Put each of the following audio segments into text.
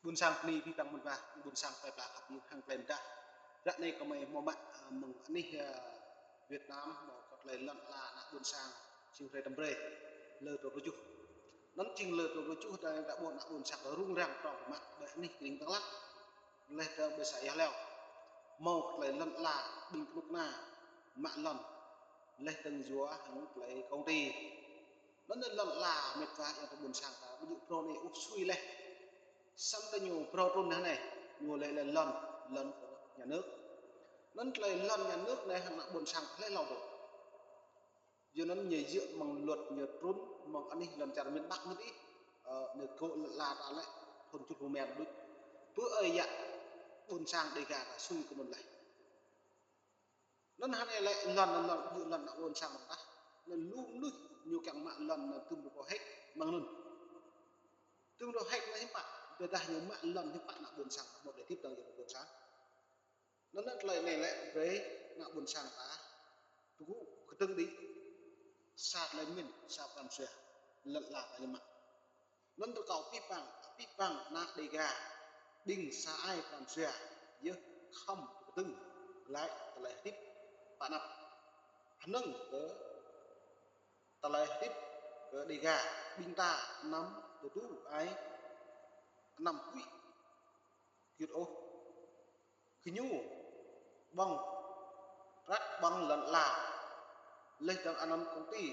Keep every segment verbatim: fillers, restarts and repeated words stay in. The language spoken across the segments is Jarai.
Ƀuôn sang bơni abih bang mơ̆n wa, ƀuôn sang plơi pla khăp ñu hăng plơi mơdah. Ră anai kơmơi hmâo mă, ơ, mơ̆ng anih, ơ, Việt Nam, hmâo kơ tơlơi lŏn ala ană ƀuôn sang, jing hrơi tơm brơi, lơ dua pluh tơjuh. Anŭn jing lơ dua pluh tơjuh, ta, ta ƀuh ană ƀuôn sang rŭng răng prŏng mă, ƀơi anih kơning Dak Lak. Laih dơ̆ng ƀơi să Ia Leo. Hmâo kơ tơlơi lŏn ala, ƀing kơnuk kơna, mă lŏn. Laih dơ̆ng yua hăng tơlơi công ty. Anŭn lŏn ala mĕt wa yang ta ƀuôn sang ta, ƀu djơ̆ phrâo anai ôh sui laih. Samơ̆ ta ñu phrâo trŭn anai, ñu lĕ lĕ lŏn, lŏn kơ nhà nước. Anŭn tơlơi lŏn nhà nước anai hăng ană ƀuôn sang ta hlơi hlâo dŏ. Yua anŭn ñu djơ̆ mơ̆ng luật ñu trŭn, mơ̆ng anih lŏn čar miền Bắc ñu đih, ơ, ñu kơ lŏn ala ta lĕ, thun čut pơmen đôč. Pơ ơi yă ƀuôn sang Đêga ta sui kơ anŭn laih. Anŭn hơnai lĕ lŏn, lŏn, lŏn, ƀu djơ̆ lŏn ană ƀuôn sang ta. Anŭn lu mơnuih ñu kiăng mă lŏn anŭn tơm dua pluh héc mơ̆ng anŭn. Tơm dua pluh héc anŭn hiư̆m pă, tơdah ñu mă lŏn hiư̆m pă ană ƀuôn sang, hmâo tơlơi hơdip dơ̆ng yua ană ƀuôn sang. Anŭn, anŭn tơlơi anai lĕ brơi ană ƀuôn sang ta tơgŭ kơdơ̆ng đĭ sa tơlơi pơmĭn, sa pran jua, lŏn ala ta ñu mă. Anŭn rơkâo abih bang, abih bang ană Đêga, ƀing sa ai pran jua, yơh khŏm kơdơ̆ng glaĭ tơlơi hơdip pơ anăp. Hơnơ̆ng kơ tơlơi hơdip kơ Đêga, ƀing ta anăm tơdu ai anăm huĭ git ôh. Gơñu ƀơ̆ng prăk ƀơ̆ng lŏn ala, laih dơ̆ng anăn công ty.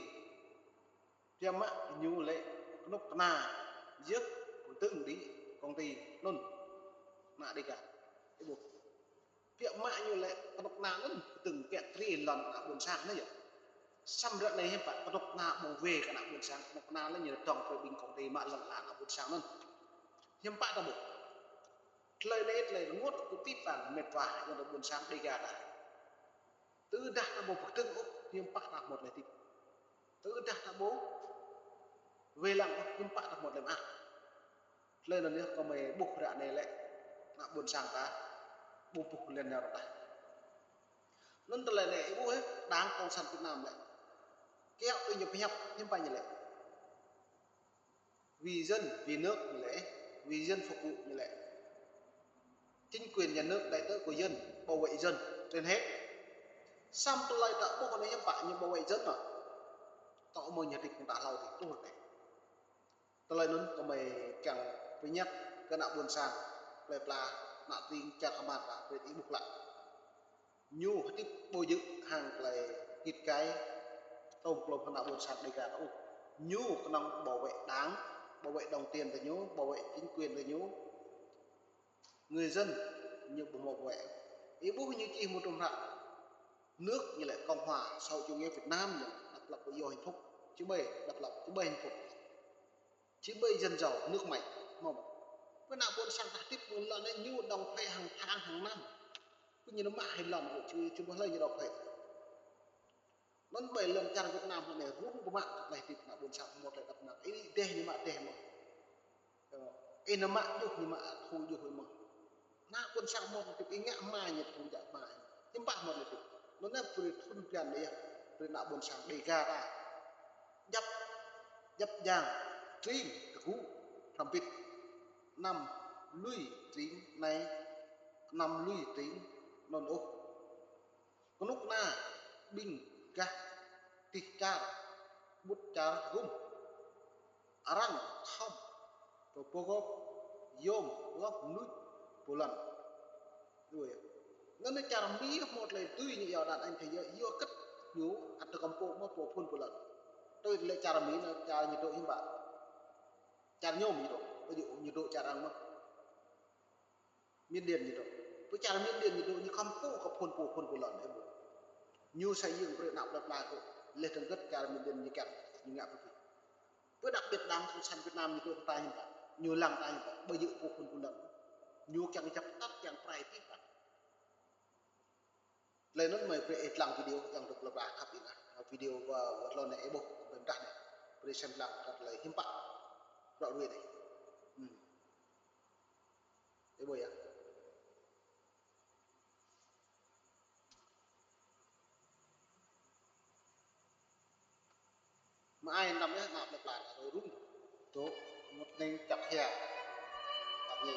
Biă mă ñu lĕ kơnuk kơna yơh kơdơ̆ng đĭ công ty anŭn, ană Đêga. Ơ ƀuh. Biă mă ñu lĕ kơnuk kơna anŭn kơdơ̆ng kiăng tri lŏn ană ƀuôn sang anai yơh. Samơ̆ ră anai hiư̆m pă kơnuk kơna ƀu wai kơ ană ƀuôn sang, kơnuk kơna lĕ ñu dŏng brơi ƀing công ty mă lŏn ala ană ƀuôn sang anŭn. Hiư̆m pă ta ƀuh. Tơlơi anai, tơlơi rơngot kơ abih bang mĕt wa yang ta ƀuôn sang Đêga ta. Tơdah ta ƀu pơkơdơ̆ng ôh, hiư̆m pă ta hmâo tơlơi hơdip. Tơdah ta ƀu wai lăng ôh, hiư̆m pă ta hmâo tơlơi mơak. Tơlơi anŭn yơh kơmơi ƀuh ră anai lĕ, ană ƀuôn sang ta, ƀu ƀuh lŏn nao rơđah. Anŭn tơlơi anai ih ƀuh yơh, Đảng Cộng sản Việt Nam lĕ. Kiăng ih ñu pơhiăp, hiư̆m pă ñu lĕ. Vì dân, vì nước ñu lĕ, vì dân phục vụ ñu lĕ. Chính quyền nhà nước đại tớ của dân, bảo vệ dân trên hết. Samơ̆ tơlơi ta ƀuh anai hiư̆m pă ñu bảo vệ dân mơ̆. Tŏ mơ̆ ñu hơdip kơ ta hlâo tih truh anai. Tơlơi anŭn kơmơi kiăng pơñăt kơ ană ƀuôn sang, plơi pla, ană tring čar kơmar ta, brơi ih ƀuh klă. Ñu hơdip ƀu djơ̆ hăng tơlơi git gai, tŏm klŏm hăng ană ƀuôn sang Đêga ta ôh. Ñu kơnơ̆ng bảo vệ Đảng, bảo vệ đồng tiền ta ñu, bảo vệ chính quyền ta ñu. Người dân ñu ƀu hmâo bảo vệ. Ih ƀuh ñu čih mơ̆ng trŭm hră. Nước ñu lĕ Cộng hòa Xã hội Chủ nghĩa Việt Nam ñu, độc lập và yêu hạnh phúc. Či ƀơi độc lập, či ƀơi hạnh phúc. Či ƀơi dân giàu, nước mạnh, hmâo. Pơ ană ƀuôn sang ta hơdip mơ̆ng lŏn anai ñu đóng thuế hàng tháng, hàng năm. Pơ ñu nao mă hai lŏn kơ či, či ƀuh hlơi ñu đóng thuế. Anŭn ƀơi lŏn čar Việt Nam anai rŭng răng mă tơlơi hơdip ană ƀuôn sang hmâo tơlơi đăp mơnăng. Ih dêh ñu mă dêh mơ̆n. Ih nao mă djuh ñu mă thu djuh mơ̆n. Ană ƀuôn sang hmâo tơlơi hơdip ih ngă hmua ñu thu djă hmua. Hiư̆m pă hmâo tơlơi hơdip. Anŭn anai brơi thun blan anai yơh. Brơi ană ƀuôn sang Đêga ta. Djăp, djăp djang, tring, tơgŭ, hrŏm hơbĭt. Anăm lui tring anai, anăm lui tring anŭn ôh. Kơnuk kơna ƀing gah dih čar, ƀut čar gum. Arăng khŏm pơpơgop yôm gop mơnuih pô lŏn. Ui. Anŭn čar Mi hmâo tơlơi tui ñu yua đàn anh thế giới, yua kơ ñu ăt tơgŭm pô mơ̆ pô phun pô lŏn. Tui lĕ čar Mi anŭn čar ñu dŏ hiư̆m pă. Čar ñu Mi dŏ, ƀu djơ̆ ñu dŏ čar arăng mơ̆. Miên Điên ñu dŏ. Pơ čar Miên Điên ñu dŏ, ñu khŏm pô kơ phun pô, phun pô lŏn, ơ ƀuh. Ñu xây dựng brơi ană plơi pla kơ, laih dơ̆ng gơ̆t čar Miên Điên ñu kiăng, ñu ngă pơkĭ. Pơ đặc biệt Đảng Cộng sản Việt Nam ñu dŏ ta hiư̆m pă, ñu lăng ta hiư̆m pă, ƀu djơ̆ pô phun pô lŏn. Ñu kiăng djăp tăt kiăng prai tih pă. Tơlơi anŭn mơi brơi ih lăng video kiăng dŏ plơi pla khăp ih anai. Video wa, wa tlôn anai ih ƀuh, ƀơi mơdah anai. Brơi sem lăng kơ tơlơi hiư̆m pă. Rŏ rui anai. Hmm. Ih ƀuh yơh. Mă ai anăm yơh, ană plơi pla ta rŭng răng. Dŏ, mŭt neng čăk hia. Tap ñu.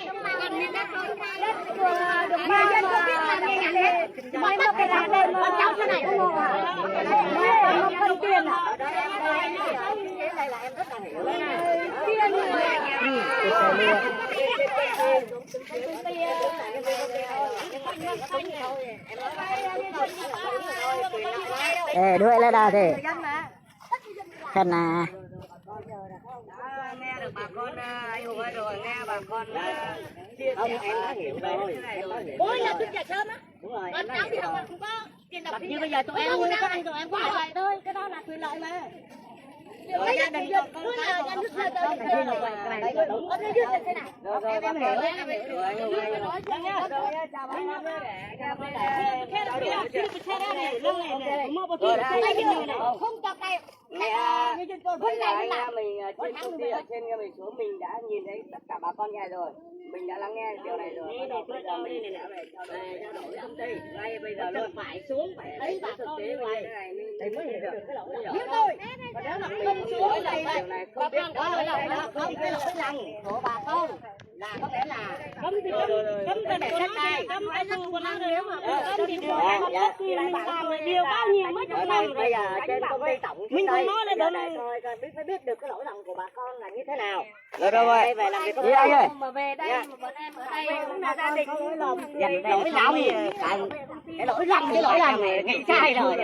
Ê, đuổi lại đào thế. Khăn à. Nghe được bà con, à, anh Hùng ơi, rồi nghe bà con, à, chia sẻ. Ôi, là tôi chạy sớm á. Đúng rồi, báo cáo thì không, không có. Như bây giờ tụi em, các anh tụi em qua lại thôi, cái đó là quyền lợi mà. Gia đình con, con cái nhà nước thuê tôi. Em hiểu, em hiểu. Rồi, rồi, em hiểu. Không cho cây. Nghe, với lại anh em mình, ờ, trên công ty, ở trên, ờ, mình xuống, mình đã nhìn thấy tất cả bà con nhà rồi. Mình đã lắng nghe điều này rồi. Bắt đầu bây giờ mình sẽ phải trao đổi, trao đổi với công ty. Ngay bây giờ luôn. Phải xuống, phải thấy thực tế như thế này, mình mới hiểu được cái lỗi lầm. Còn nếu mà không xuống thì điều này không biết. Đó là cái lỗi lầm của bà con. Là có nghĩa là cấm thì cấm, cấm thì cấm, cấm cái thu của nó, nếu mà không cấm thì được. Dạ, dạ. Mình làm điều bao nhiêu mấy chục năm rồi. Bây giờ trên công ty tổng mình không nói là được. Coi, coi, biết, mới biết được cái lỗi lầm của bà con là như thế nào. Rồi, rồi, rồi. Đây, về làm việc công ty. Dạ, dạ. Mà về đây, dạ, mà bọn em ở đây cũng là gia đình. Lỗi lầm. Cái lỗi lầm, cái lỗi lầm này, nghĩ sai rồi.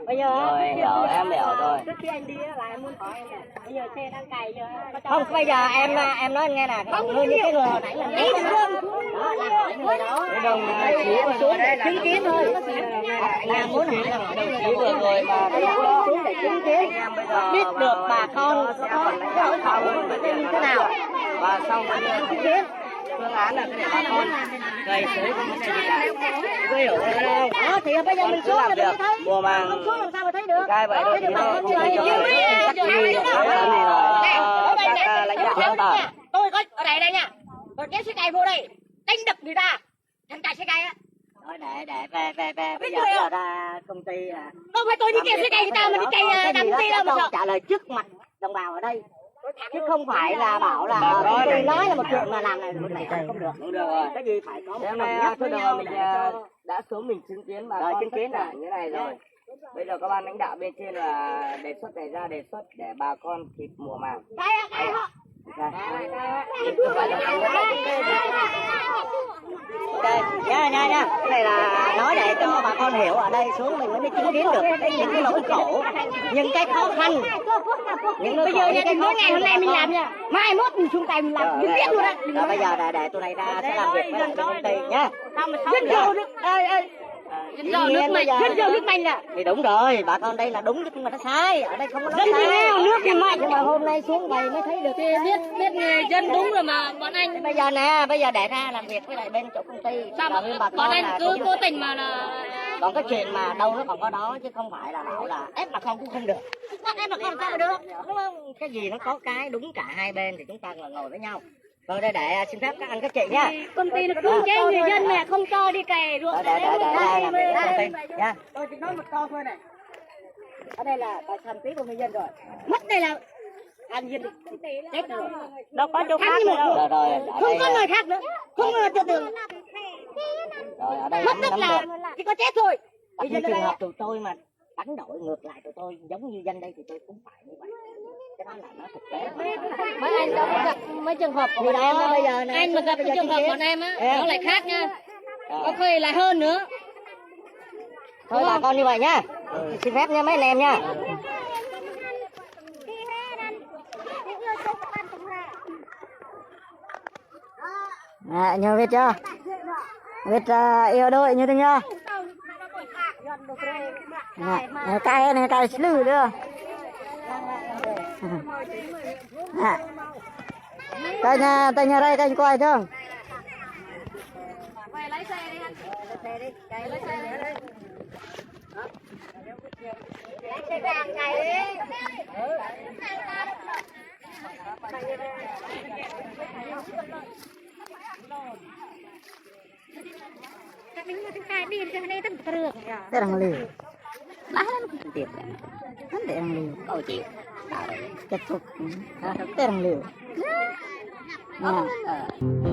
Bây giờ, rồi, rồi, em hiểu rồi. Trước khi anh đi á, là em muốn hỏi em nè. Bây giờ xe đang cày chưa? Không, bây giờ em, em nói nghe nè, người như cái người hồi nãy là em. Đó, là hỏi người đó. Em xuống để chứng kiến thôi. Em muốn hỏi là hỏi đồng chí vừa rồi mà xuống để chứng kiến, biết được bà con có cái lỗi lầm như thế nào. Và xong rồi em chứng kiến. Phương án là để bà con gây sự, gây hiểu không? Đó, thì bây giờ mình xuống là mình mới thấy. Mùa màng. Không xuống làm sao mà thấy được. Khai vậy thôi. Thấy được bà con. Các, à, lãnh đạo. Tôi có ở đây, đây nha. Còn kéo xe cày vô đây. Đánh đập người ta. Thằng cày xe cày á. Thôi để, để, về, về, về, bây giờ ra công ty à. Không phải tôi đi kéo xe cày người ta mà đi cày, à, làm công ty đâu mà sao? Trả lời trước mặt đồng bào ở đây. Chứ không phải là bảo là tôi nói là một chuyện mà làm là một này không được. Không được rồi. Cái gì phải có một thống nhất với nhau để cho, đã xuống mình chứng kiến bà con chứng kiến là như này rồi. Bây giờ các ban lãnh đạo bên trên là đề xuất này ra, đề xuất để bà con kịp mùa màng. Đây, nha, nha, nha. Cái này là nói để cho bà con hiểu ở đây xuống mình mới chứng kiến được cái, những cái nỗi khổ, những cái khó khăn. Những nỗi khổ, những cái khó khăn. Bây giờ ngày hôm nay mình làm nha, mai mốt mình xuống tay mình làm, mình biết luôn á. Rồi, bây giờ để, để tụi này ra sẽ làm việc với lại bên công ty nhá. Dân giàu nước, ê, ê. Dân giàu nước mạnh, dân giàu nước mạnh ạ. Thì đúng rồi, bà con đây là đúng chứ không phải nó sai, ở đây không có nói sai. Dân thì nghèo, nước thì mạnh. Nhưng mà hôm nay xuống đây mới thấy được. Thì biết, biết người dân đúng rồi mà, bọn anh. Bây giờ nè, bây giờ để ra làm việc với lại bên chỗ công ty. Sao mà bà con, bọn anh cứ là cố tình mà là Còn cái chuyện mà đâu nó còn có đó, chứ không phải là bảo là ép bà con cũng không được. Ép bà con sao mà được, đúng không? Cái gì nó có cái đúng cả hai bên thì chúng ta ngồi, ngồi với nhau. Rồi đây, để xin phép các anh các chị nha. Thì công ty nó cưỡng chế người dân này, không cho đi cày ruộng. Đây, đây, đây, đây, đây, đây, đây, nha. Tôi chỉ nói một câu thôi này. Ở đây là tài sản quý của người dân rồi. Mất đây là an dân chết rồi. Đâu có chỗ khác nữa đâu. Rồi, rồi, ở đây, à, không có nơi khác nữa. Không có nơi cho được. Rồi, ở đây. Mất tức là chỉ có chết thôi. Bây giờ trường hợp tụi tôi mà đánh đổi ngược lại, tụi tôi giống như dân đây thì tôi cũng phải như vậy. Cái đó là nó thực tế. Mấy anh có gặp mấy trường hợp của bọn em không? Bây giờ này, anh mà gặp cái trường hợp của bọn em á, nó lại khác nha. Có khi lại hơn nữa. Thôi bà con như vậy nha. Xin phép nha mấy anh em nha. Nè, ñu wĭt yơh. Wĭt, ơ, iâu đuaĭ ñu tơ̆ng yơh. Nè, nè, kai, nè, kai slư đơ. Nè. Kai ñu, kai ñu rai, kai ñu kuai dơ̆ng. Tơrăng liu. Lah, lah, nó không tiếp. Hăn tơrăng liu. Câu chuyện. Kết thúc. Tơrăng liu. Nè.